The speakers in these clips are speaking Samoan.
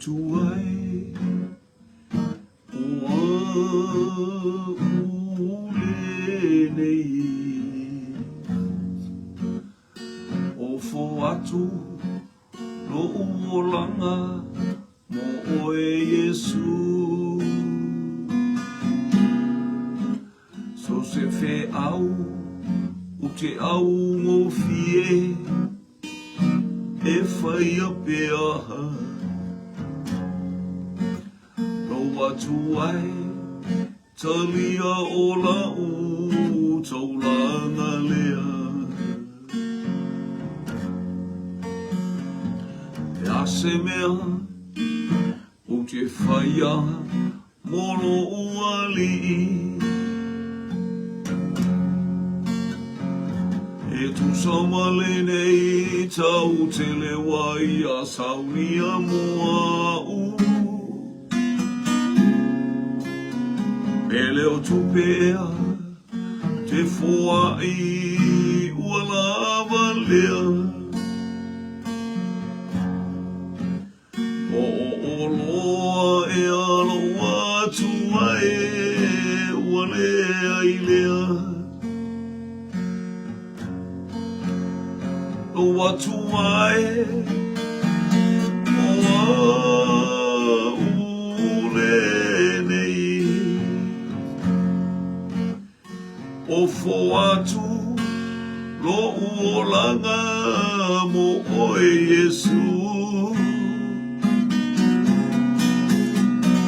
atu ai o au lenei. Ofo atu lo'u olaga mo oe Iesu. So se feau ou te augofie e whaia pea. Lou atu ai talia o la'u taulaga lea. E a se mea ou te whaia mo lo'u alii. E tusa ma lenei tau tele wai a saunia mo a'u. E le o tupe ea te foa'i ua lava lea. O oloa ea lou atua e ua leai lea. Lou atua e o au lenei. Ofo atu lo'u olaga mo oe Iesu.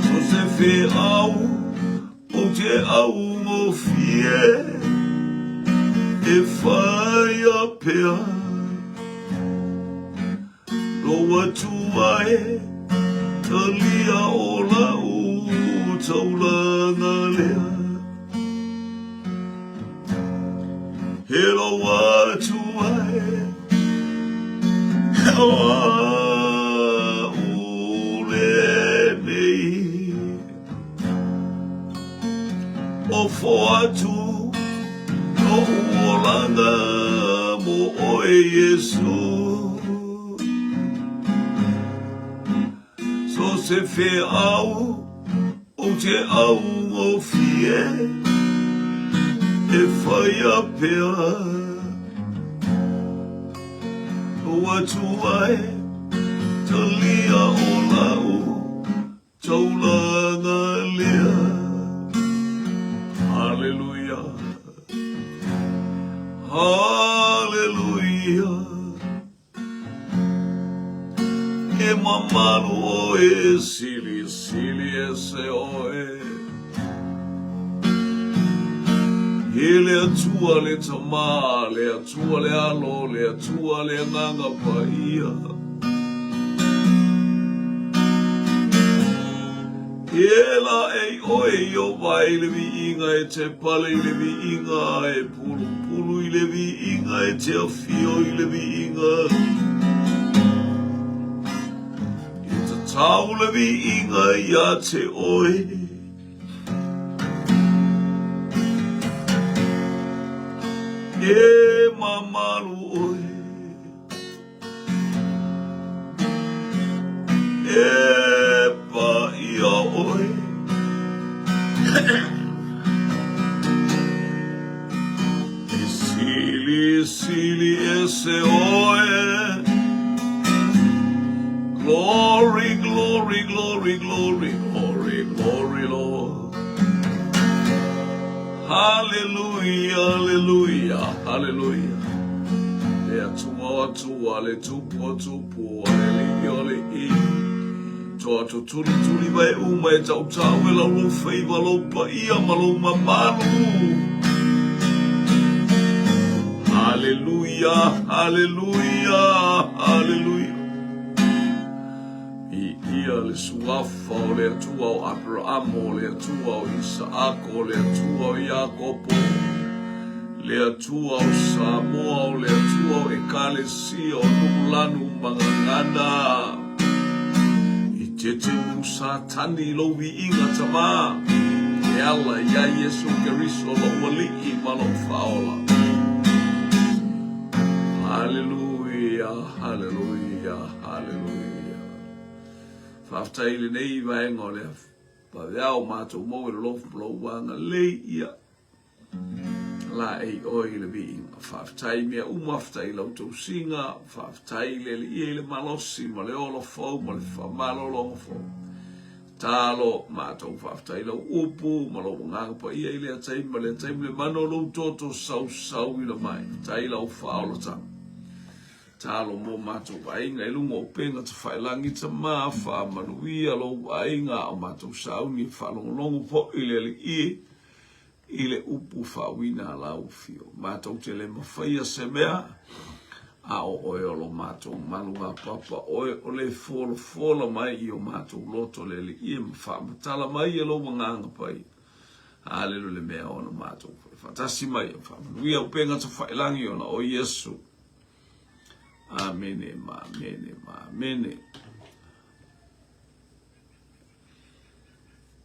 So se feau ou te augofie e whaia pea. Lou Atua e talia o la'u taulaga lea. He lou Atua e o a'u lenei. Ofo atu lo'u olaga mo oe Iesu. So se feau ou te augofie e whaia pea. Lou Atua e talia o la'u taulaga lea. Haleluia. Haleluia. E mamalu oe, sili sili ese oe. E le Atua le Tama, le Atua le Alo, le Atua le Agaga Paia. E la ei oe i o vai le viiga e te pale i le viiga e pulupulu i le viiga e te afio i le viiga. E tatau le viiga ia te oe. E mamalu oe. E paia oe. E sili sili ese oe. Glory, glory, glory, glory, glory, glory, Lord. Hallelujah, hallelujah, hallelujah. Le Atua o Atua, le Tupu o Tupu, le Alii o Alii. Toa tutuli tuli vai uma e tautau e lau lou faiva, lou paia ma lou mamalu. Hallelujah, hallelujah, hallelujah. Viia le suafa o le Atua o Aperamo, o le Atua o Isaako, o le Atua o Iakopo, le Atua o Samoa, o le Atua o Ekalesia, o Nu'ulanu ma Gagana. I tete mu Satani i lou viiga tama, e ala iā Iesu Keriso lou Alii ma lou Faaola. Haleluia, haleluia, haleluia. Faafetai i lenei vaega o le vaveao matou maua i le alofa ma lou agalelei, ia laei oe i le viiga. Faafetai i mea uma, faafetai i lau tausiga, faafetai i le Alii i le malosi ma le ola fou ma le faamalologa fou. Talo, matou faafetai i lau upu ma lou agaga paia i lea taimi ma lea taimi, le mana o lou toto sausauina mai. Faafetai i lau faaolataga. Talo mo matou aiga i luga o upega tafailagi tama, faamanuia lou aiga a o matou sauni e faalogologo foi le Alii i le upu faauiina a lau afio. Matou te le mafaia se mea, a o oe o lo matou maluapapa, oe o le folafola mai i o matou loto le Alii ma faamatala mai e lou Agaga Paia. Haleluia le mea ona matou faatasi mai, faamanuia upega tafailagi ona o Iesu. Amene ma amene ma amene.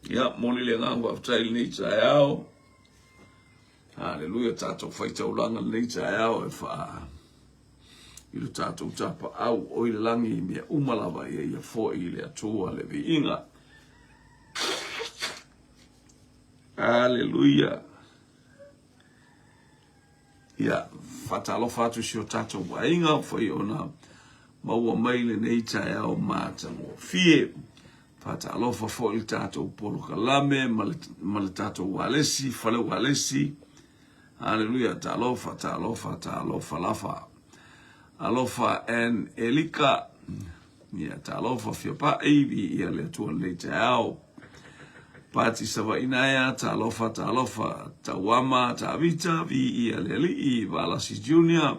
Ia, moni le agaga faafetai i lenei taeao. Haleluia, tatou faitaulaga lenei taeao e faa i lo tatou tapaau o i le lagi i mea uma lava ia ia foi i le Atua le viiga. Haleluia. Ia, faatalofa atu i si o tatou aiga foi ona maua mai lenei taeao matagofie. Faatalofa foi i le tatou polokalame ma le, ma le tatou ualesi, fale ualesi. Haleluia, talofa, talofa, talofa lafa. Alofa and Elika. Ia, talofa fiapai, viia le Atua lenei taeao. Pati Savaii Naea, talofa, talofa, Tauama, Tavita, viia le Alii, Valasi Junior,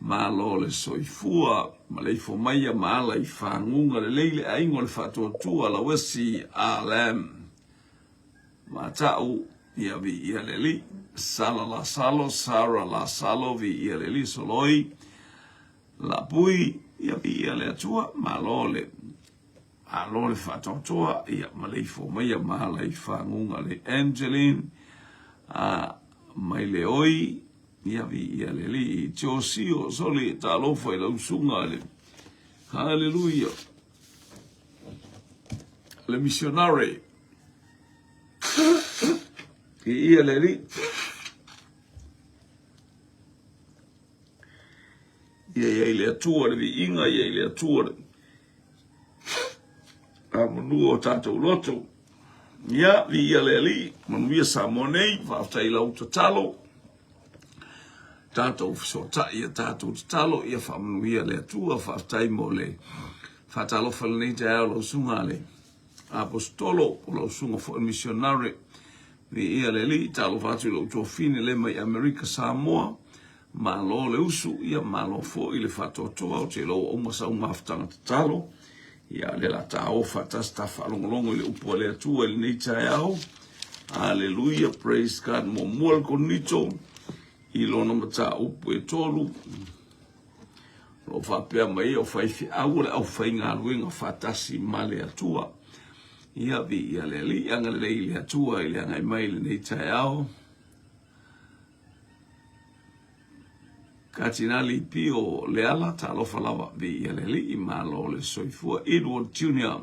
malo le soifua, maleifua maia ma ala i faguga lelei le aiga o le Faatuatua, Lauesi, Alem, Mata'u, ia viia le Alii, Sala Lasalo, Sarah Lasalo, viia le Alii, Soloi, Lapui, ia viia le Atua, malo le Malo le faatoatoa, ia maleifua maia ma ala i faguga le Angeline, a mai le oi, ia viia le Alii, Josio, soli, talofa i lau susuga le Haleluia, le missionary, viia le Alii. Ia i ai le Atua le viiga, ia i le Atua le Amanua o tatou loto. Ia, viia le Alii, manuia Samoa nei, faafetai i lau tatalo. Tatou fesootai ia tatou tatalo, ia faamanuia le Atua, faafetai mo le faatalofa lenei taeao lau susuga le Aposetolo, o lau susuga foi misionare. Viia le Alii, talofa atu i lou tuafafine le mai Amerika Samoa. Malo le usu, ia malo foi le faatoatoa, ou te iloa ua uma sau mafutaga tatalo. Ia, lea la ta o faatasi ta faalogologo i le upu a le Atua i lenei taeao. Aleluia, praise God. Muamua le Korinito i lona mataupu e tolu. O lo o faapea mai o faifeau o le aufaigaluega faatasi ma le Atua. Ia, viia le Alii, agalelei i le Atua i le agai mai i lenei taeao. Katinali Pio Leala, talofa lava, viia le Alii, malo le soifua. Edward Junior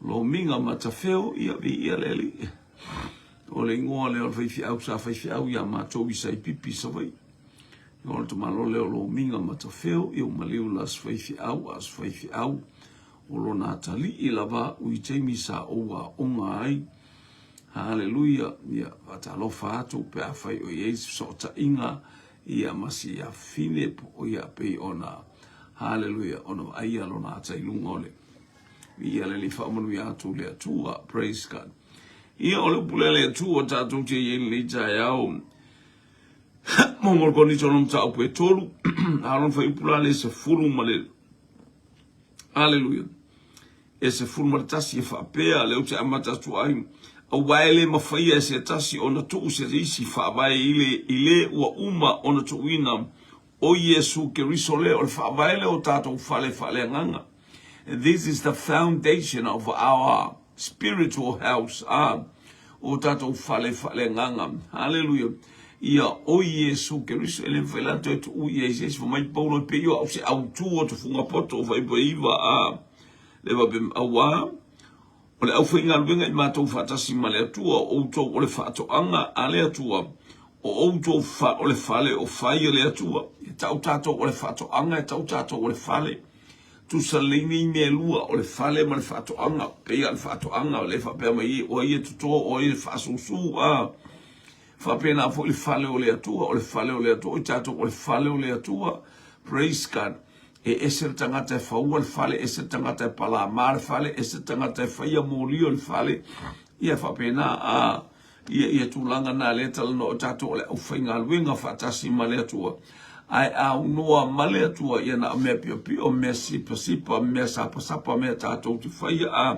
Lomiga Matafeo, ia viia le Alii. O le ingoa lea o le faifeau sa faifeau iā matou i Saipipi, Savaii. O le tamaloa lea o Lomiga Matafeo, ia ua maliu la se faifeau, a o se faifeau o lona atalii lava ui taimi sa ou aoga ai. Haleluia! Ia, faatalofa atu pe afai o i ai se fesootaiga, ia, ma si afine, po o ia pei ona, haleluia, ona vaaia lona ata i luga o le, ia le Alii faamanuia atu le Atua. Praise God. Ia, o le upu lea le Atua tatou te i ai lenei taeao. Mo mo le Korinito lona mataupu e tolu, a lona fuaiupu la le 11 ma le, haleluia, e 11 e faapea, lea ou te amata atu ai, aua e le mafaia e se tasi ona tuu se isi faavae i le, i le ua uma ona tuuina, o Iesu Keriso lea, o le faavae lea o tatou fale faaleagaga. This is the foundation of our spiritual house, ah, o tatou fale faaleagaga. Haleluia. Ia, o Iesu Keriso, e le mafai la toe tuu i ai se isi, fai mai Paulo, e pei o au se autu o tufuga poto o faiva iva, ah. Le faapea, auā, o le aufaigaluega i matou faatasi ma le Atua, o outou o le faatoaga a le Atua, o outou fa, o le fale o fai e le Atua. E tau tatou o le faatoaga, e tau tatou o le fale. Tusa lelei nei mea e lua, o le fale ma le faatoaga. Pei lava o le faatoaga, o lea e faapea mai ai, o ai e toto, o ai e faasusu, a. Faapena foi le fale o le Atua, o le fale o le Atua, o i tatou o le fale o le Atua. Praise God. E ese le tagata e faua le fale, ese le tagata e palama le fale, ese le tagata e faia moli o le fale. Ia faapena, a, ia, ia tulaga na lea talanoa o tatou o le aufaigaluega faatasi ma le Atua. Ae aunoa ma le Atua, ia na o mea piopio, mea sipasipa, mea sapasapa, mea tatou te faia, a,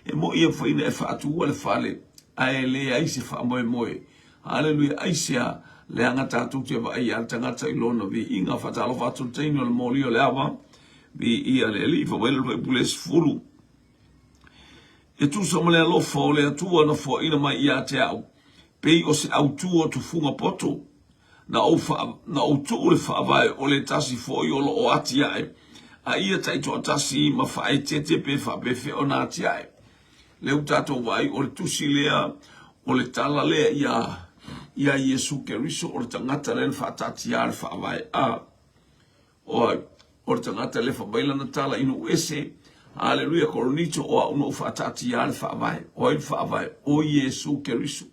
e moi e mafai ona e faatuua le fale, ae leai se faamoemoe. Haleluia! Aisea? Leaga tatou te vaai a le tagata i lona viiga. Faatalofa atu le teine o le moli o le ava. Viia le Alii, fai mai le Faipule 10. E tusa ma le alofa o le Atua na foaina mai ia te au, pei o se autū o tufuga poto, na ou, faa, na ou tuu le faavae o le tasi foi o lo o atiae, a ia taitoatasi ma faaeteete pe faapefea ona atiae. Lea ua tatou vaai o le tusi lea, o le tala lea ia, ia Iesu Keriso, o le tagata lea na faataatia le faavae. A, o ai, o le tagata lea fai mai lana tala i nuu ese, Haleluia, Korinito, o au na ou faataatia le faavae. O ai le faavae? O Iesu Keriso.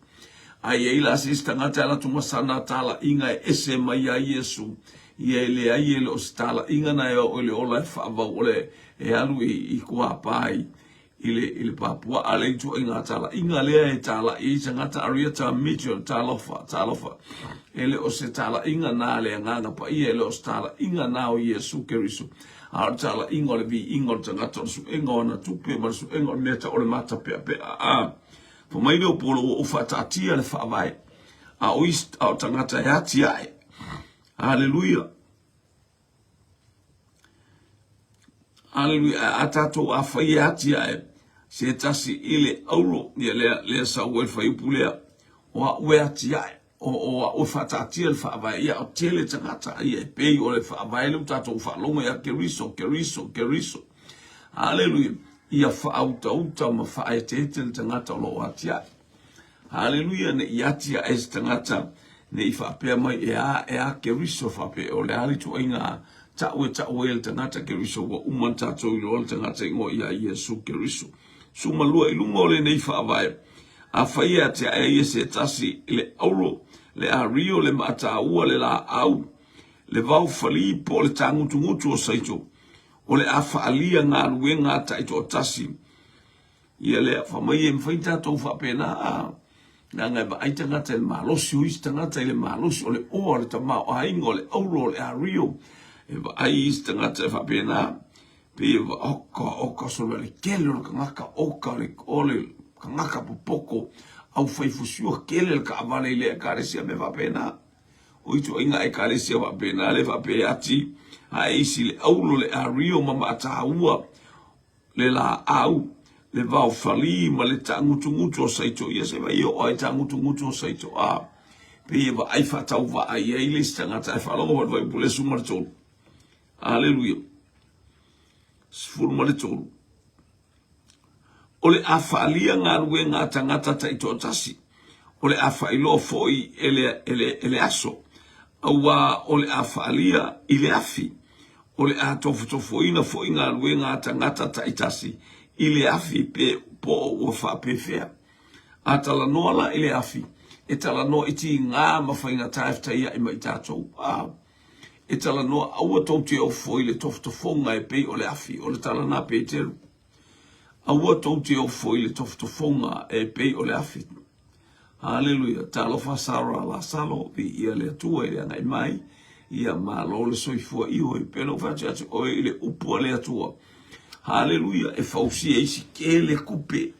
A i ai la se isi tagata e alu atu ma sana talaiga e ese mai ia Iesu, ia e leai e le o se talaiga na e oo i le ola e faavau ole e alu i, i kuāpā i, i le, i le papuaa le ituaiga talaiga lea e talai ai tagata Arieta Mitchell, talofa, talofa. E le o se talaiga na le agaga paia, e le o se talaiga na o Iesu Keriso. A o le talaiga o le viiga o le tagata, o le suega o ana tupe ma le suega o le mea tau o le matapeapea. A, fai mai lea o Paulo, ua ou faataatia le faavae, a o isi, a o tagata e atiae. Haleluia. Aleluia, a tatou afai e atiae se tasi i le auro, ia lea, lea sau ai le fuaiupu lea, o a'u e atiae, o, o a'u e faataatia le faavae, ia o tele tagata, ia e pei o le faavae lea ua tatou faalogo ia Keriso, Keriso, Keriso. Aleluia, ia faautauta ma faaeteete le tagata o lo o atiae. Haleluia, ne i atiae se tagata, ne i faapea mai, e a, e a Keriso, faapea, o le a le ituaiga ta'u e ta'u ai e le tagata Keriso, ua uma ona tatou iloa le tagata igoa ia Iesu Keriso. Sumalua i luga o lenei faavae, afai e atiae ai e se tasi i le auro, le ario, le maataua, le laau, le vao falī po o le tāgutugutu o saito, o le a faaalia galuega a taitoatasi, Ia lea, fai mai e mafai ona tatou faapena, a, leaga e vaai tagata i le malosi o isi tagata i le malosi o le oa, o le tamaoaiga, o le auro, o le ario. E vaai isi tagata e faapena, pei e oka, oka solo le tele o le tagata, oka le, o le tagata popoko, au fai fusiua, tele le taavale i le ekalesia, mea faapena. O ituaiga ekalesia faapena le faapea ati, a e isi le auro, le ario ma maataua, le laau, le vao falī ma le tāgutugutu o Saito. Ia se vai e oo ai tāgutugutu o Saito, a pei e vaai faatauvaa i ai le isi tagata ae faalogo mai le Fuaiupu 13. Aleluia. 13. O le a faaalia galuega a tagata taitoatasi, o le a faailoa foi e le, e le, e le aso, auā o le a faaalia i le afi, O le a tofotofoina foi galuega a tagata taitasi i le afi pe po o ua faapefea. A talanoa la i le afi, e talanoa i tigā ma faigata e fetaiaʻi ma i tatou. A e talanoa, aua tou te ofo i le tofotofoga e pei o le afi, o le tala na Peteru. Aua tou te ofo i le tofotofoga e pei o le afi. Haleluia. Talofa Sarah Lasalo, viia le Atua i le agai mai. Ia malo le soifua iho i pena u fai atu oe i le upu a le Atua. Haleluia. E fausia isi kele kupe,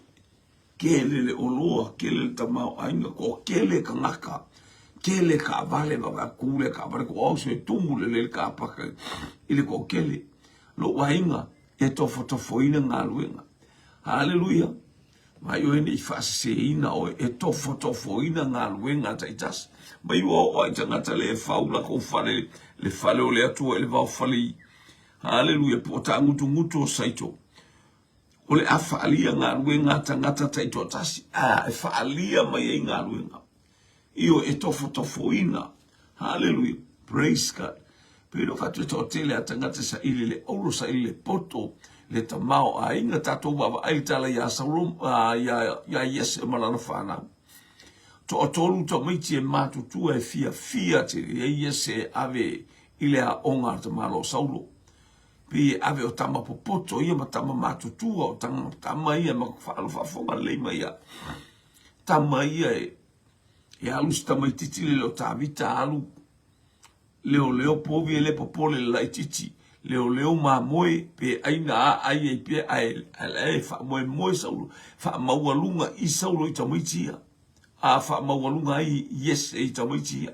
kele le oloa, kele le tamaoaiga, ko kele kangaka, kele kaavale, vaavaa ku le kaavale, ko au se tumu le le kapaka i le ko kele. Lou aiga e tofotofoina galuega. Haleluia. Mai oe ne i faaseseina oe e tofotofoina galuega taitasi. Mai ua oo ai tagata le e fau lakou fale, le fale o le Atua i le vaofale i. Haleluia, po o tāgutugutu o saito. O le a faaalia galuega a tagata taitoatasi, a e faaalia mai ai galuega. Ioe, e tofotofoina. Haleluia. Praise God. Pei ona fai atu e toatele a tagata e saili le auro, saili le poto, le tamaoaiga, tatou vaavaai i le tala ia Saulo, ia Iese ma lana fanau. Toatolu tamaiti e matutua e fiafia tele ai Iese e ave i le aoga a le tamaloa Saulo. Pei e ave o tama popoto ia ma tama matutua, o tama ia ma faafofoga lelei mai ia. Tama ia e, e alu si tamaititi le o Tavita alu leoleo povi e le popole le laititi leoleo mamoe pe aina a ai ai pea ae ae faamoemoe Saulo faamaualuga i Saulo i tamaiti ia a faamaualuga ai Iese i tamaiti ia.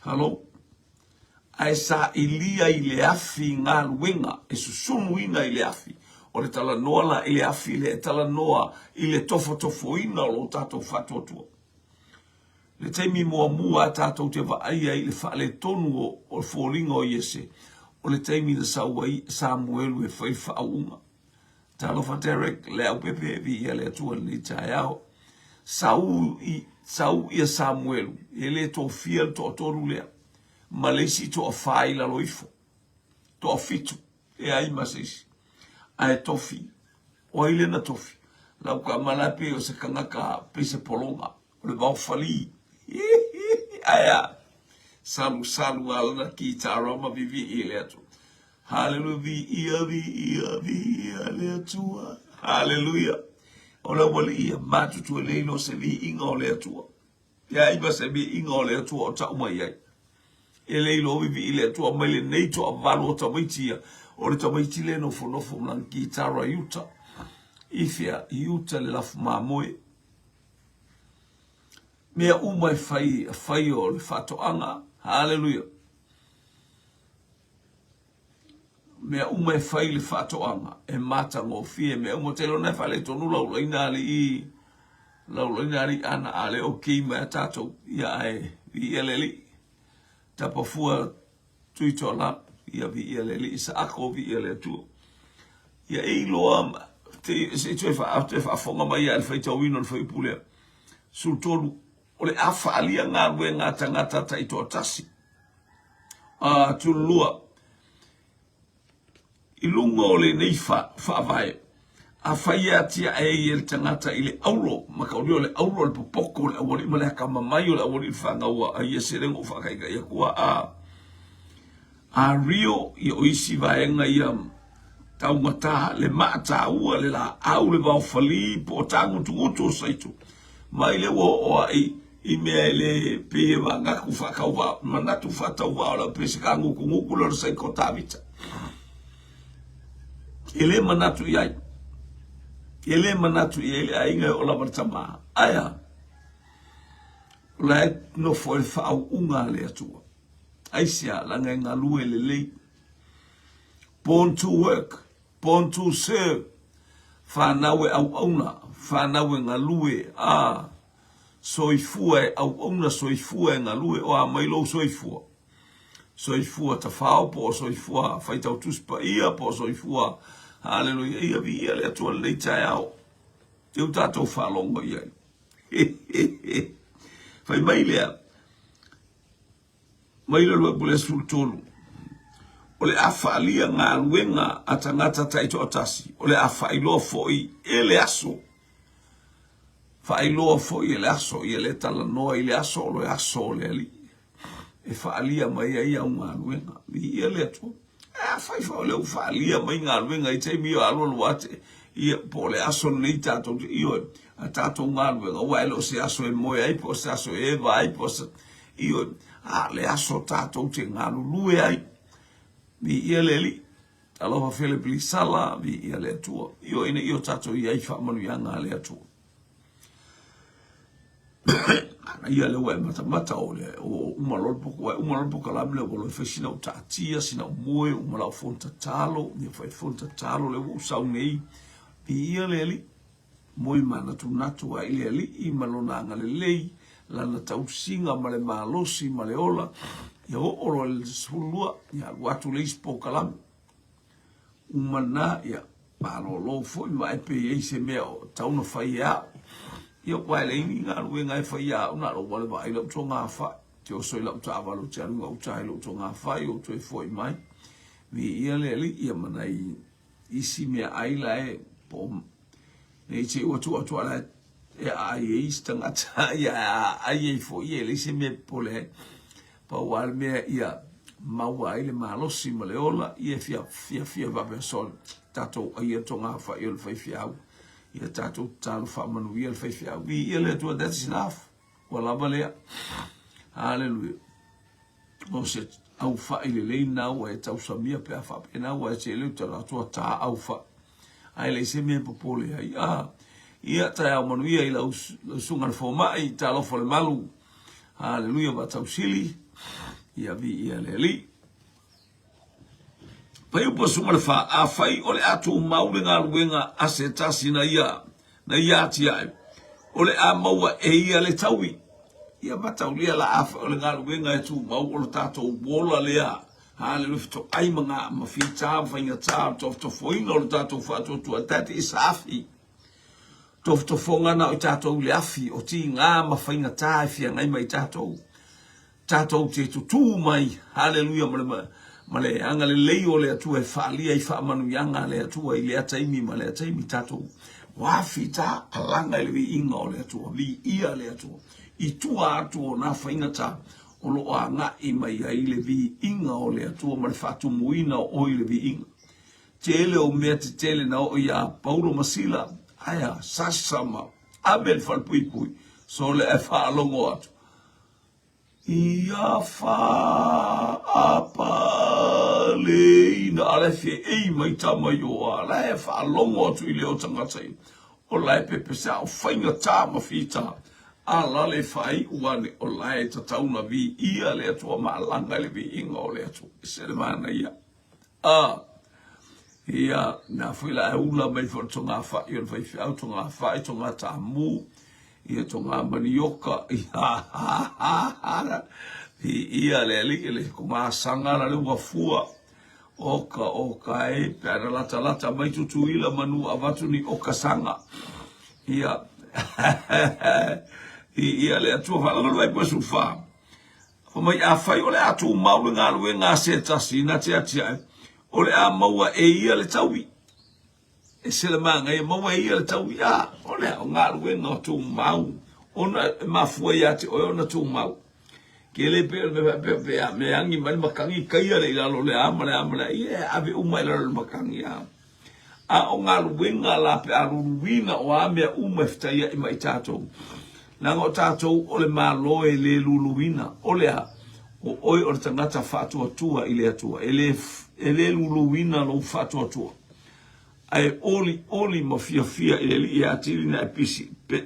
Halo. Ae sailia i le afi galuega e susunuina i le afi. O le talanoa la i le afi lea e talanoa i le tofotofoina o lo tatou faatuatua. Le taimi muamua a tatou te vaai ai i le faaletonu o foliga o Iese, o le taimi na sau ai Samuelu e fai faauuga. Talofa Derek, Leaupepe, viia le Atua i lenei taeao. Sau, i, sau ia Samuelu, e le tofia le toatolu lea, ma le isi toafa i lalo ifo, toafitu, e ai ma se isi. Ae tofi, o ai lea na tofi? Lau kamala pei o se kangaka pei se pologa, o le vaofali. Ae a, salu salu a lana kitara ma vivii i le Atua. Haleluia, viia, viia, viia le Atua. Haleluia. O le aualii ia matutu e le iloa se viiga o le Atua. Ia iwa se viiga o le Atua o tau mai ai. E le iloa vivii le Atua mai lenei toavalu o tamaiti ia. O le tamaiti le nofonofo ma lana kitara i uta. I fea? I uta le lafu mamoe. Mea uma e fai, fai o le faatoaga. Haleluia. Mea uma e fai i le faatoaga e matagofie mea uma. Ou te iloa na e faaletonu lau laina alii, lau laina alii ana a le okay mai a tatou. Ia ae viia le Alii. Tapafua Tuitoala, ia viia le Alii. Saako viia le Atua. Ia e iloa te se toe toe faafofoga mai ia i le faitauina o le fuaiupu lea. 13 o le a faaalia galuega a tagata taitoatasi. A 12 i luga o lenei faavae, afai e atiae ai e le tagata i le auro, mataulia o le auro, o le popoko, o le aualii ma le akamamai o le aualii i le fanau a Iese lea na ou faataitai atu a a Rio, ia o isi vaega ia taugata, le maa taua, le laau, le vaofali, po o tagutugutu o saito, mai lea ua oo ai i mea e le pei e manatu faatauvaa, manatu faatauvaa o lau pei se tagutugutu lea o le saito o Tavita. E le manatu i ai. E le manatu i ai le aiga e oo lava le tama. Ae a? O la e nofo ai le faauuga a le Atua. Aisea? Leaga e galue lelei. Born to work, born to serve. Whanau e auauna, whanau e galue, a soifua e auauna, soifua e galue, o a mai lou soifua. Soifua tafao po o soifua faitau tusi paia po o soifua haleluia ia viia le Atua lenei taeao. Teu tatou faalogo i ai. Fai mai lea, Mai le 2013, o le a faaalia galuega a tagata taitoatasi, o le a faailoa foi e le aso, faailoa foi e le aso, ia le talanoa i le aso, o le aso o le Alii, e faaalia mai ai au galuega. Viia le Atua. Afai foi o lea ua faaalia mai galuega i taimi o alualu ate, ia, po o le aso lenei tatou te, ioe, a tatou galuega, aua e le o se aso e moe ai, po o se aso e eva ai, po o se, ioe, a o le aso tatou te galulue ai. Viia le Alii. Alofa Philip Lisala, viia le Atua. Ioe, ina ia o tatou i ai faamanuiaga a le Atua. Manaia lea ua e matamata o le o uma loa le ua uma loa le polokalame lea ua loa e fai sina ou taatia sina ou moe uma lau fono tatalo ia fai fono tatalo lea ua ou sau nei. Viia le Alii moe manatunatu ai le Alii ma lona agalelei lana tausiga ma le malosi ma le ola ia oo loa i le 12 ia alu atu le isi polokalame uma lena ia. malolo foi ma vaai pe i ai se mea o tatau ona fai e au. Ia aua e leai ni galuega e fai ia au na o lou wale vaai i lau togafai. Ou te oso i lau taavale ou te alu i gauta i lou togafai ou toe foi mai. Viia le Alii ia ma nai isi meaai la e po o nei te i ua tuu atu a la e aai ai isi tagata ia e aai ai foi ia e leai se mea e popole ai. Pau lava le mea ia maua ai le malosi ma le ola ia e fia fiafia faapea sole tatou aia togafai o le faifeau ia tatou tatalo faamanuia le faifeau. Viia le Atua, that's enough. Ua lava lea. Haleluia. O se aufai lelei na ua e tausamia pe a faapena ua e tele o tala atu a tā aufai. Ae leai se mea e popole ai. Ah, ia taeao manuia i lau, lau susuga le fomai, talofa le malu. Haleluia Vaatausili. Ia viia le Alii. Fuaiupu 14, Afai o le a tumau le galuega a se tasi na ia, na ia atiae, o le a maua e ia le taui. Ia mataulia la afai o le galuega e tumau o le tatou ola lea, haleluia, fetoai ma ngā, ma fita ma faigata, tofotofoina o le tatou faatuatua, that is afi. Tofotofoga na o i tatou i le afi, o tiga ma faigata e feagai ma i tatou. Tatou te tutū mai, haleluia, ma le, ma le agalelei o le Atua e faaalia i faamanuiaga a le Atua i lea taimi ma lea taimi, tatou wafita alaga i le viiga o le Atua, viia le Atua. I tua atu o nā faigata o lo o agai mai ai le viiga o le Atua ma le faatumuina o oe i le viiga. Tele o mea tetele na oo iā Paulo ma Sila, ae a sasa ma ave i le falepuipui, sole ae faalogo atu. Ia faapaleina a la e feei mai tama i o a la e faalogo atu i leo tagata ia o la e pepese a o faigata ma fita a la le faaiu ane o la e tatau na viia le Atua ma alaga i le viiga o le Atua. Ese le manaia. A, ia, na foi la e ula mai foi le togafai o le faifeau, togafai, togataamu, ia toga manioka, ia, ha, ha, ha, ia le alii, le togasaga la le ua fua, oka, oka e, pe ana lata lata mai Tutuila manu avatu ni oka saga, ia, ia le Atua faalogologo mai po sufa. Fai mai, Afai o le a tumau le galuega a se tasi na te atiae, o le a maua e ia le taui. E se le manaia, maua e ia le taui. A, o le a, o galuega o tumau, ona e mafua ia te oe ona tumau. Ke le pei o le mea faapea, pe a me agi mai le matagi, kaia le i lalo o le a ma le a ma le a, ia e ave uma i lalo o le matagi, a. A o galuega la pe a luluina o a mea uma e fetaiai ma i tatou, leaga o tatou o le Malo e le luluina, o le a? O oe o le tagata faatuatua i le Atua, e le, e le luluina lou faatuatua, ae olioli ma fiafia i le Alii e atili na e pisi, pe,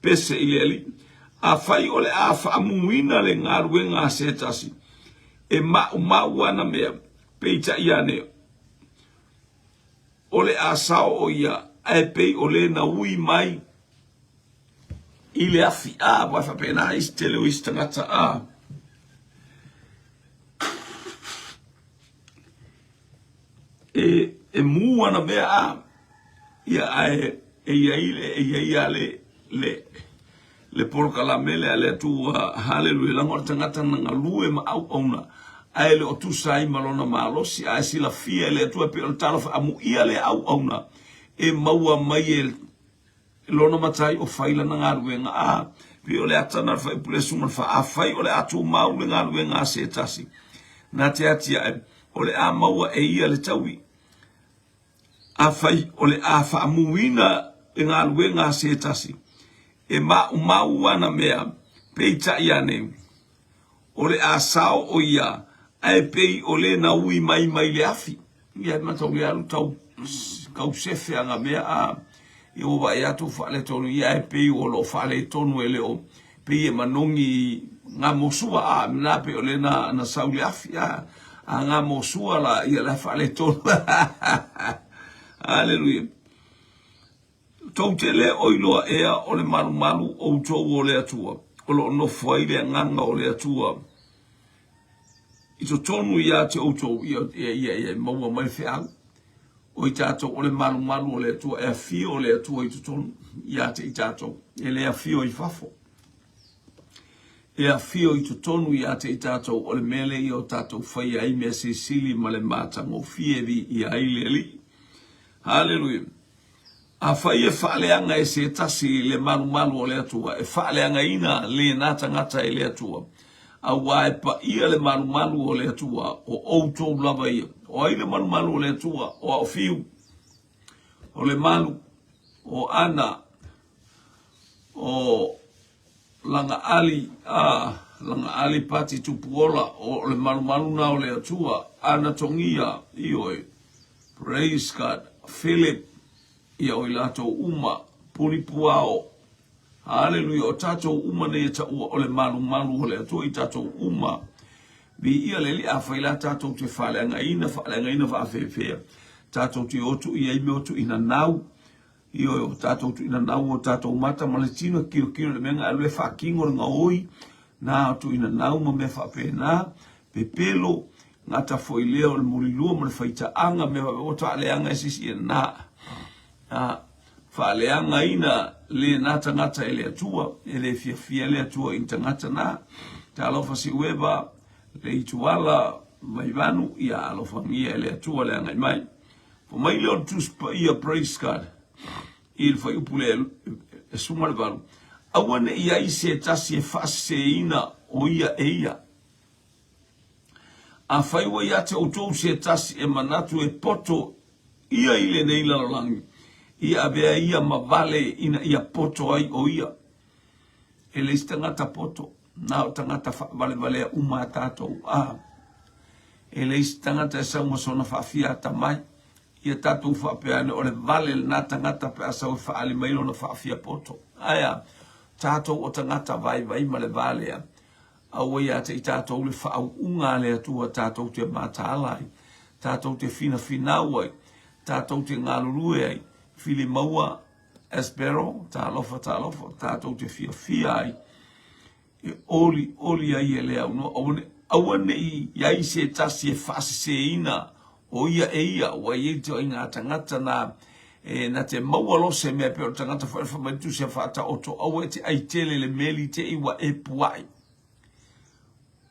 pese i le Alii. Afai o le a faamuina le galuega a se tasi, e maumau ana mea, peitai ane, O le a sao o ia, ae pei o le na ui mai i le afi. A, ua faapena isi tele o isi tagata. A, e, e mū ana mea, a, ia, ae e i ai le, e i ai a le, le, le polokalame lea a le Atua, haleluia, leaga o le tagata na galue ma auauna, ae le o tusa ai ma lona malosi, ae silafia e le Atua e pei o le talofa amuia lea auauna e maua mai e lona matai o fai lana galuega. A, pei o le ata na o le fuaiupu le 14, afai o le a tumau le galuega a se tasi, na te atiae, o le a maua e ia le taui. Afai o le a faamuina le galuega a se tasi, e maumau ana mea, peitai ane, o le a sao o ia, ae pei o le na ui mai mai le afi. Ia e matau le alu tau kau sefe ana mea a ia ua vaai atu faaletonu ia ae pei o lo o faaletonu e le o pei e manogi ngā mosua a na pei o le na na sau le afi a a ngā mosua la ia la faaletonu. Haleluia. Tou te le o iloa ea o le malumalu outou o le Atua, o lo o nofo ai le agaga o le Atua i totonu ia te outou, ia, ia, ia, ia maua mai le feau. O i tatou o le malumalu o le Atua, e afio le Atua i totonu ia te i tatou, e le afio i fafo. E afio i totonu ia te i tatou, o le mea lea ia o tatou faia ai mea silisili ma le matagofie e viia ai le Alii. Haleluia! Afai e faaleaga e se tasi le malumalu o le Atua, e faaleagaina lena tagata e le Atua, auā e paia le malumalu o le Atua, o outou lava ia. O ai le malumalu o le Atua? O Aofiu, o Lemalu, o Ana, o Lagaali, a, Lagaali Pati Tupuola, o le malumalu na o le Atua, Ana Togia, ioe, praise God, Philip, ia o i latou uma, Pulipuao, Haleluia, o tatou uma nei e taua o le malumalu o le Atua i tatou uma. Viia le Alii, afai la tatou te faaleagaina, faaleagaina faafefea, tatou te o atu i ai mea o tuuinanau, Ioe, o tatou tuuinanau o tatou mata ma le tino, tilotilo i le mea na alu e faatino le gaoi, na o tuuinanau ma mea faapena, pepelo, gata foi lea o le mulilua ma le faitaaga, mea faapena, ua faaleaga e se isi, ia na, a, faaleagaina lena tagata e le Atua, e le fiafia le Atua i ni tagata na. Talofa Siueva, Leituala, Vaivanu, ia alofagia e le Atua le agai mai. Fai mai lea o le Tusi Paia, praise God, i le fuaiupu lea e 18, Aua ne i ai se tasi e faaseseina o ia e ia. Afai ua ia te outou se tasi e manatu e poto ia i lenei lalolagi, ia avea ia ma vale ina ia poto ai o ia. E leai se tagata poto, na o tagata faavalevalea uma a tatou. A, e leai se tagata e sau ma sona faafia atamai. Ia tatou faapea ane, o le vale lena tagata pe a sau e faaali mai lona faafia poto. Ae a, tatou o tagata vaivai ma le va lea, aua ia te i tatou le faauuga a le Atua tatou te mataala ai, tatou te finafinau ai, tatou te galulue ai, fili maua Espero, talofa, talofa, tatou te fiafia ai, e olioli ai e le aunoa, aua ne, aua ne i i ai se tasi e faaseseina o ia e ia, ua i ai ituaiga tagata na, e, na te maua loa se mea pei o le tagata foi fai mai le tusi a Faataoto, aua e te ai tele i le meli te i ua e puai.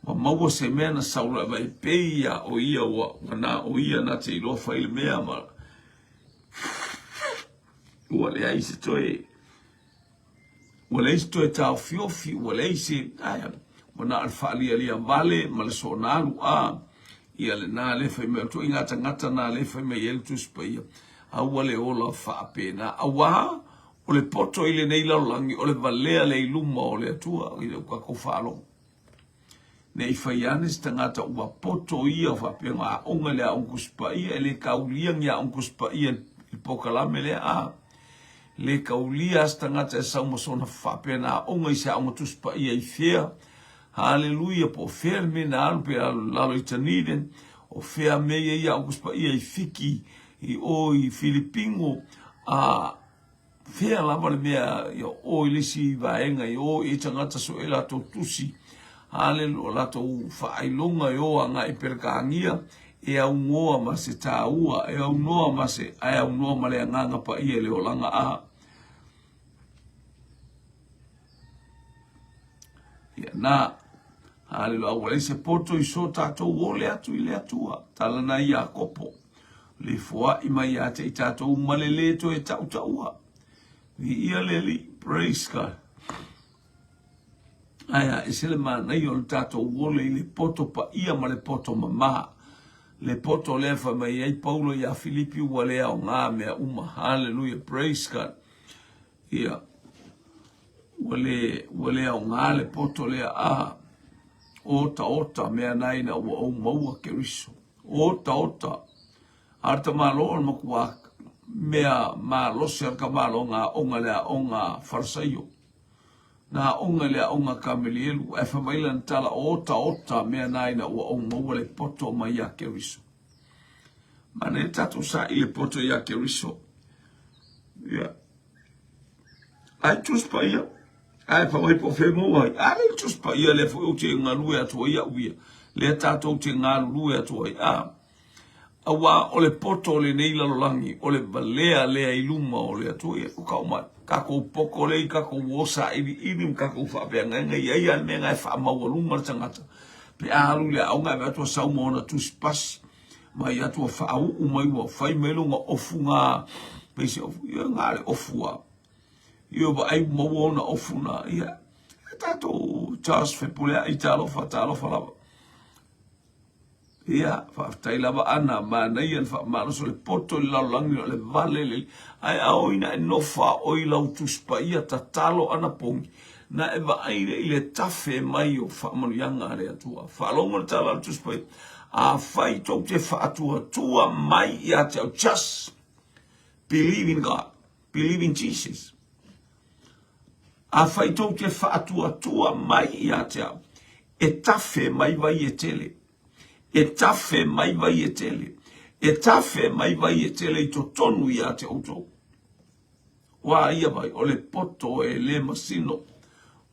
Ua maua se mea na sau loa e vai pei ia o ia ua, ua na o ia na te iloa fai le mea ma ua leai se toe ua leai se toe taofiofi, ua leai se ae ua na o le faalialia vale ma le soona alu a ia lena le fai mai o ituaiga tagata na le fai mai ai le Tusi Paia aua le ola faapena auā o le poto i lenei lalolagi o le valea lea i luma o le Atua i le tatou faalogo. Ne i fai ane se tagata ua poto ia faapea na aoga i le Aoga Tusi Paia, e le taulia ni Aoga Tusi Paia i le polokalame lea, a le taulia se tagata e sau ma sona faapea na aoga i se Aoga Tusi Paia i fea, haleluia, po o fea le mea na alu, pe alu lalo i Dunedin, o fea mea ia i Aoga Tusi Paia i Fiki, i o i Filipino, a Fea lava le mea ia o i le isi vaega i o i tagata sue latou tusi, haleluia, o latou faailoga e o agai i Perekania, e aunoa ma se taua, e aunoa ma se, ae aunoa ma le Agaga Paia i le olaga a. Ia na, haleluia, ua leai se poto i so tatou ole atu i le Atua, tala na Iakopo. Le foai mai ia te i tatou ma le lē toe tautaua. Viia le Alii. Praise God. Ae a ese le manaia o le tatou ole i le poto paia ma le poto mamā. Le poto lea fai mai ai Paulo iā Filipi ua le aoga mea uma. Hallelujah. Praise God. Ia, ua le, ua le aoga le poto lea a otaota mea na ina ua ou maua Keriso. Otaota. A o le tamaloa o le makuā mea malosi a le tamaloa na aoga i le aoga Farisaio, na aoga i le aoga Kamelielu, ae fai mai lana tala, otaota mea na ina ua ou maua le poto mai iā Keriso. Manaia tatou saili le poto iā Keriso. Ia. Ai Tusi Paia, ae fai mai po o fea maua ai. A le Tusi Paia lea foi ou te galue atu ai au ia, lea tatou te galulue atu ai. A. Auā o le poto o lenei lalolagi, o le valea lea i luma o le Atua. Ia, ua kau mai, tatou poto lea i tatou uo sailiili ma tatou faafeagaiga, e i ai lava le mea lena e faamaualuga le tagata pe a alu i le aoga e vaai atu ua sau ma ona tusi pasi, vaai atu ua faauu mai ua fai mai lona ofu na, fai se ofu, ia na o le ofu lava. Ia vaai ua maua ona ofu na, ia, e tatou Charles Fepuleai, talofa, talofa lava. Ia, faafetai lava Ana, manaia le faamalosi o le poto i le lalolagi o le vale le ae a oi na e nofo a oi lau Tusi Paia tatalo anapogi na e vaai lea i le tafe mai o faamanuiaga a le Atua. Faalogo le tala a le Tusi Paia, Afai tou te faatuatua mai ia te au, just believe in God, believe in Jesus. Afai tou te faatuatua mai ia te au, e tafe mai vai e tele, e tafe mai vai e tele, e tafe mai vai e tele i totonu ia te outou. Ua ia vai, o le poto e le masino,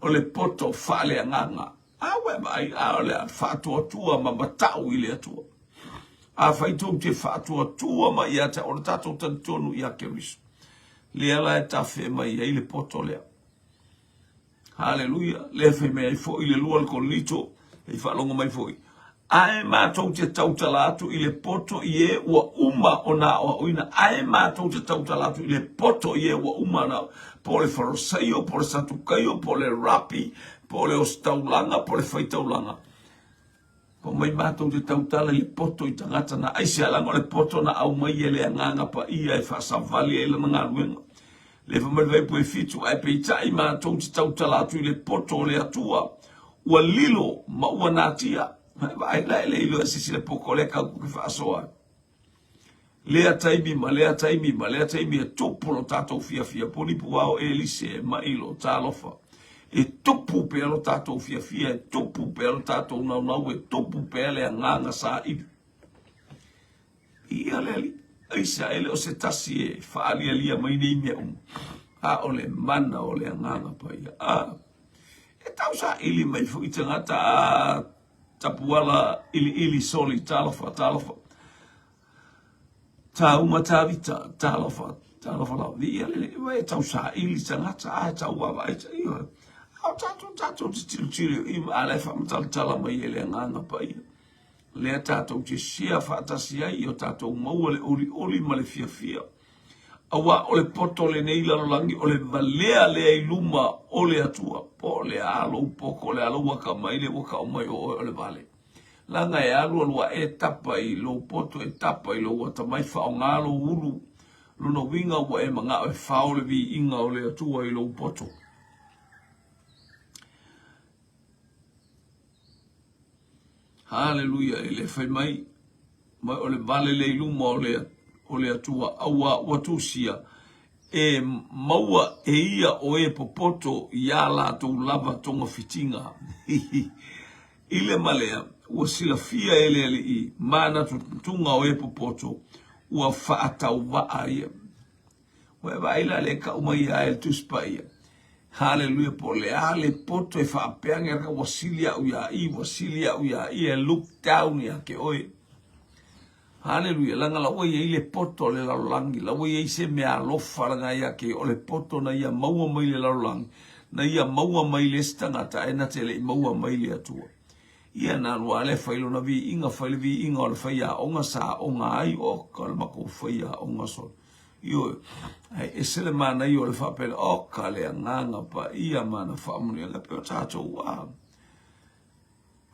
o le poto faaleagaga. A ua e vaai, a o le faatuatua ma matau i le Atua. Afai tou te faatuatua mai ia te au, o le tatou talitonu ia Keriso. Lea la e tafe mai ai le poto lea. Haleluia. Lea fai mai ai foi le lua le Korinito, e faalogo mai foi. Ae matou te tautala atu i le poto i e ua uma ona aoaoina. Ae matou te tautala atu i le poto i e ua uma ona po o le Farisaio, po o le Satukaio, po o le Rapi, po o le ositaulaga, po o le faitaulaga. Fai mai matou te tautala i le poto i tagata na aisea leaga o le poto na aumai e le Agaga Paia e faasavali ai lana galuega. Le fai mai le Fuaiupu e 7, ae peitai matou te tautala atu i le poto o le Atua, ua lilo ma ua natia. Vaai la e le iloa e se isi le poto lea tatou te faasoa ai. Lea taimi ma lea taimi ma lea taimi e tupu lo tatou fiafia puni puao Elise e maʻi lo talofa. E tupu pea lo tatou fiafia, e tupu pea lo tatou naunau, e tupu pea le agaga saili. Ia le Alii, aisea e le o se tasi e faalialia mai nei mea uma, a o le mana o le Agaga Paia. A, e tau saili mai foi tagata a Tapuala iliili soli talofa talofa Tauma Tavita talofa talofa lava viia le Alii e tau saili tagata a e tau vaavaai ioe a o tatou tatou te tilotilo i a la e faamatalatala mai e le Agaga Paia lea tatou te share faatasi ai i o tatou maua le olioli ma le fiafia Auā o le poto o lenei lalolagi o le valea lea i luma o le Atua, po o le a lou poto, o le a lou akamai, lea ua tau mai o oe o le vale. Leaga e alualu ae e tapa i lou poto, e tapa i lou atamai, faaaoga lou ulu, lona uiga ua e manao e fao le viiga o le Atua i lou poto. Haleluia, e le fai mai, mai o le vale lea i luma o le, o le Atua, auā ua tusia, e maua e ia o e popoto iā latou lava togafitiga. I le ma lea, ua silafia e le Alii manatutuga o e popoto, ua faatauvaa ia. Ua e vaai la le kau mai ia e le Tusi Paia. Haleluia, po o le a le poto e faapea ane ua sili au iā i, ua sili au iā i, e look down ia te oe. Haleluia, leaga la ua i ai le poto o le lalolagi, la ua i ai se mea alofa lena ia te o le poto na ia maua mai le lalolagi, na ia maua mai le isi tagata ae na te le i maua mai le Atua. Ia na alu lava lea fai lona viiga, fai le viiga o le faiaoga sa aoga ai, o ka o le matou faiaoga sole. Ioe, ae ese le manaia o le faapea, o ka le Agaga Paia ma ana faamanuiaga e pei o tatou a.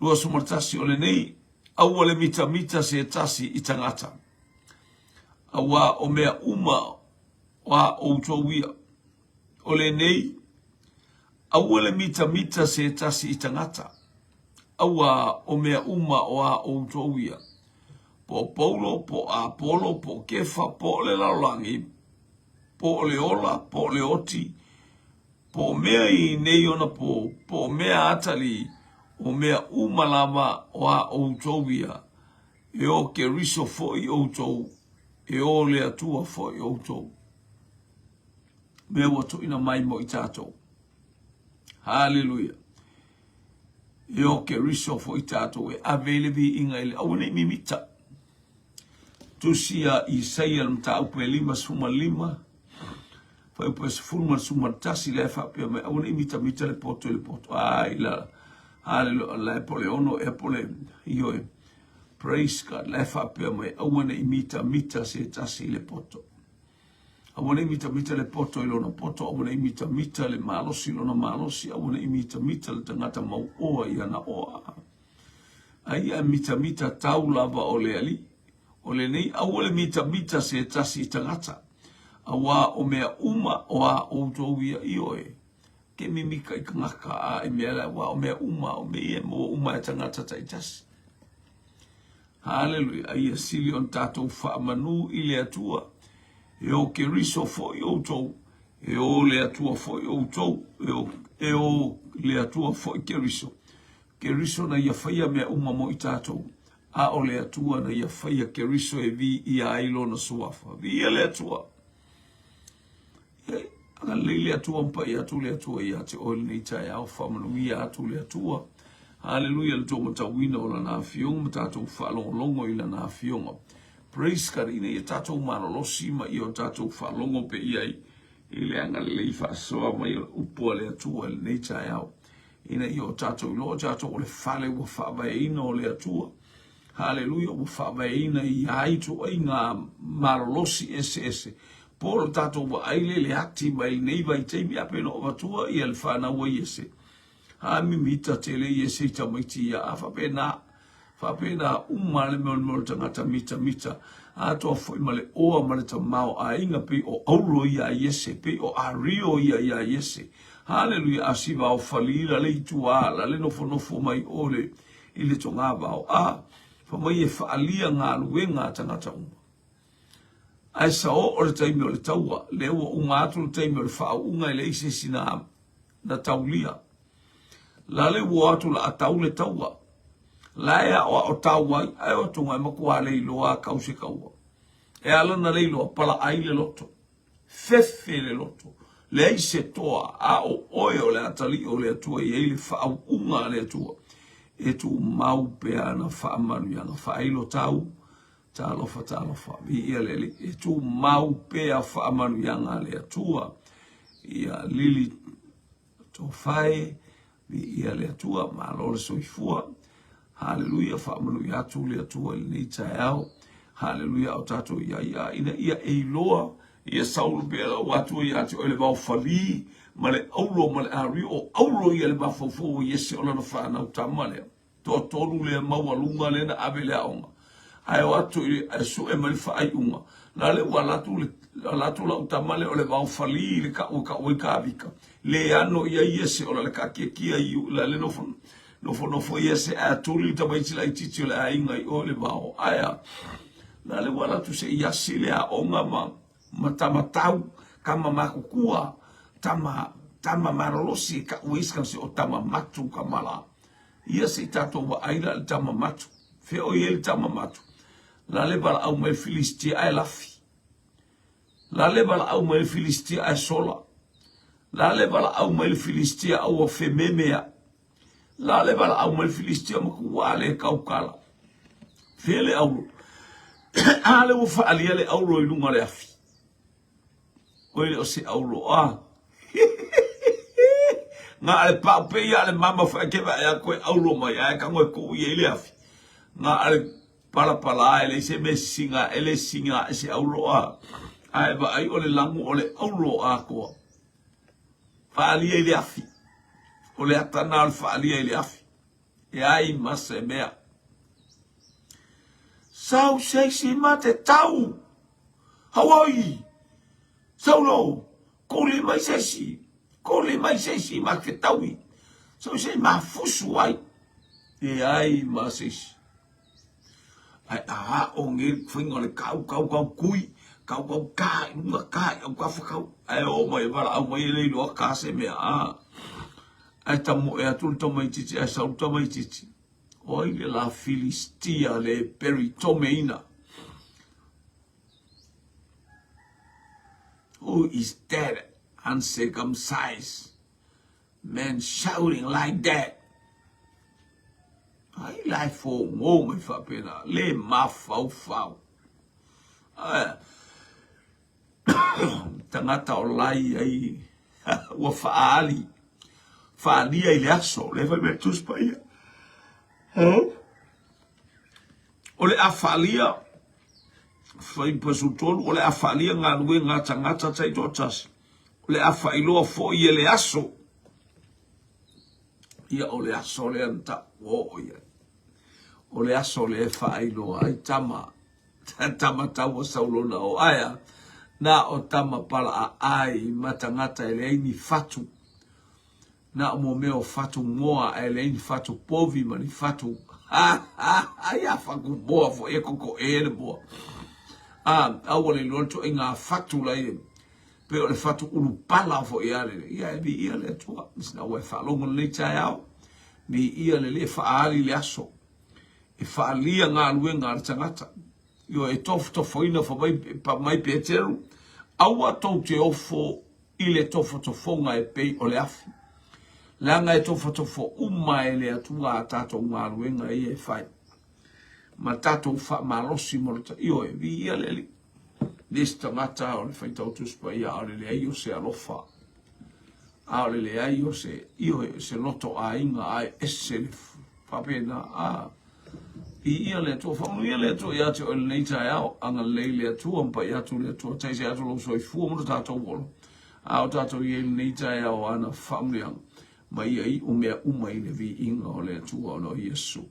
21 o lenei, aua le mitamita se tasi i tagata, auā o mea uma o a outou ia. O lenei, aua le mitamita se tasi i tagata, auā o mea uma o a outou ia. Po o Paulo, po o Apolo, po o Kefa, po o le lalolagi, po o le ola, po o le oti, po o mea i nei ona pō, po o mea atalii, o mea uma lava o a outou ia, e o Keriso foi outou, e o le Atua foi outou. Mea ua tuuina mai mo i tatou. Haleluia. E o Keriso foi tatou e ave ai le viiga i le aua nei mimita. Tusi a Isaia le mataupu e 55, fuaiupu e 11, lea e faapea mai, aua ne i mitamita le poto i le poto. Ai la, haleluia, la e po le ono ea po le, ioe, praise God, la e faapea mai, aua ne i mitamita se tasi i le poto. Aua ne i mitamita le poto i lona poto, aua ne i mitamita le malosi i lona malosi, aua ne i mitamita le tagata mauoa i ana oa. Ai a mitamita tau lava o le Alii. O lenei aua le mitamita se tasi i tagata, auā o mea uma o a outou ia, ioe, ke mimika i kangaka a i mea la, auā o mea uma o mea ia e maua uma e tagata taitasi. Haleluia, a ia sili ona tatou faamanū i le Atua, e o Keriso foi outou, e o le Atua foi outou, e o, e o le Atua foi Keriso. Keriso na ia faia mea uma mo i tatou, a o le Atua na ia faia Keriso e viia ai lona suafa. Viia le Atua! Ia, agalelei le Atua ma paia atu le Atua ia te oe lenei taeao, faamanuia atu le Atua. Haleluia le tou matauina o lana afioga ma tatou faalogologo i lana afioga. Praise God, ina ia tatou malolosi ma ia o tatou faalogo pe i ai i le agalelei faasoa mai o le upu a le Atua i lenei taeao. Ina ia o tatou iloa o tatou o le fale ua faavaeina o le Atua. Haleluia, ua faavaeina i ai ituaiga malolosi eseese. Po o le tatou vaai lea i le ati mai lenei vaitaimi, a pei ona ou avatua ia le fanau a Iese. A mimita tele Iese i tamaiti ia, a faapena, Faapena uma le mea o le mea o le tagata mitamita, atoa foi ma le oa ma le tamaoaiga pei o auro ia a Iese, pei o ario ia ia Iese. Haleluia! A siva o falila le itu ala le nofonofo mai o le i le togavao, a fa mai e faalia galuega a tagata uma. Ae sa oo le taimi o le taua, lea ua uma atu le taimi o le faauuga e leai se isi na na taulia. La le ua atu la a tau le taua. La e aʻoaʻo tau ai, ae o atu e matua le iloa a kau se kaua. E ala na le iloa, pala ai le loto. Fefe le loto. Leai se toa, a o oe o le atalii o le Atua e i ai le faauuga a le Atua. E tumau pea ana faamanuiaga. Faailo tau, Talofa, talofa, viia le Alii, e tumau pea faamanuiaga a le Atua. Ia lili tofae, viia le Atua, malo le soifua. Haleluia, faamanuia atu le Atua i lenei taeao. Haleluia, o tatou ia ia, ina ia e iloa ia Saulo pea lau atu ia te oe le vaofalī ma le auro ma le ario, o auro ia le mafaufau o Iese o lana fanau tama lea. Toatolu lea maualuga lea na ave i le aoga, ae o atu i, ae sue mai le faaiuga, la le ua alu atu le, alu atu lau tama lea o le vaofalī i le kau e kau ai Kavika, le ano i ai Iese o la le kaakiakia i la le nofo, nofonofo Iese ae atuli le tamaiti laitiiti o le aiga i o i le vao. Ae a? La le ua alu atu se i asi le aoga ma, ma tama tau, tama makutua, tama, tama malolosi e kau ai se o tama matu ka mala. Ia se i tatou vaai la i le tama matu. Fea o i ai le tama matu? La le valaau mai le Filistia ae lafi. La le valaau mai le Filistia ae sola. La le valaau mai le Filistia a ua fememe a. La le valaau mai le Filistia matua le kaukala. Fea le auro? A le ua faalia le auro i luga o le afi. Oi le o se auro a. Nga ale pau pe ia ale mama whae ke vae a koe auro mai ae ka ngoe ku i le afi. Nga ale pala pala e le se me singa e le singa e se auro a. Ae vaai o le langu o le auro a koa. Whaalia i le afi. O le atana o le whaalia i le afi. E ai ma se mea. Sau seisi ma te tau. Hauoi! Saulo! Kuli mai seisi! Kuli mai seisi ma te taui! Sau sei mafusu ai! E ai ma seisi. Ai a o nge whainga o le kau, kau, kau, kui, kau, kau, ka, i lunga, ka, i au kafa, kau. Ai o mai, wala au mai e le iloa ka se mea, a. Ai tamoe atu le tamaitiiti, ai sau le tamaitiiti. O ai le la Filistia le peritomeina. Who is that uncircumcised man shouting like that? Ai la e fōgō mai faapena, le mafaufau. Tagata o lai ai ua faaali faalia i le aso lea fai mai Tusi Paia. O le a faalia Fuaiupu 13, o le a faalia galuega a tagata taitoatasi, o le a faailoa foi e le aso. Ia o le aso lea na tau ua oo i ai. O le aso lea e faailoa ai tama, tama taua saulona o aea, na o tama pala aai ma tagata e leai ni fatu. Na o mo mea o fatu moa ae leai ni fatu povi ma ni fatu ai a fatu moa foi e koko e le moa. A, a ua le iloa le ituaiga fatu la e pei o le fatu ulupala foi a le ia e viia le Atua. Sina ua e faalogo lenei taeao, viia le Alii e faaali le aso, e faalia galuega a le tagata. Ioe, e tofotofoina fai mai, mai Peteru, aua tou te ofo i le tofotofoga e pei o le afi, leaga e tofotofo uma e le Atua a tatou galuega ia e fai, ma tatou faamalosi mo le Ioe, viia le Alii. Le isi tagata o le faitau Tusi Paia, a o le leai o se alofa, a o le leai o se, ioe, se loto aiga, ae ese le faapena, a Viia le Atua, faamanuia le Atua ia te oe lenei taeao, agalelei le Atua ma pai atu le Atua, taisai atu lou soifua ma lo tatou ola, a o tatou i ai lenei taeao ana faamanuiaga, ma ia iu mea uma i le viiga o le Atua ona o Iesu.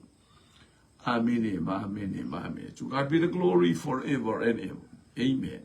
Amene ma amene ma amene. To God be the glory forever and ever. Amen.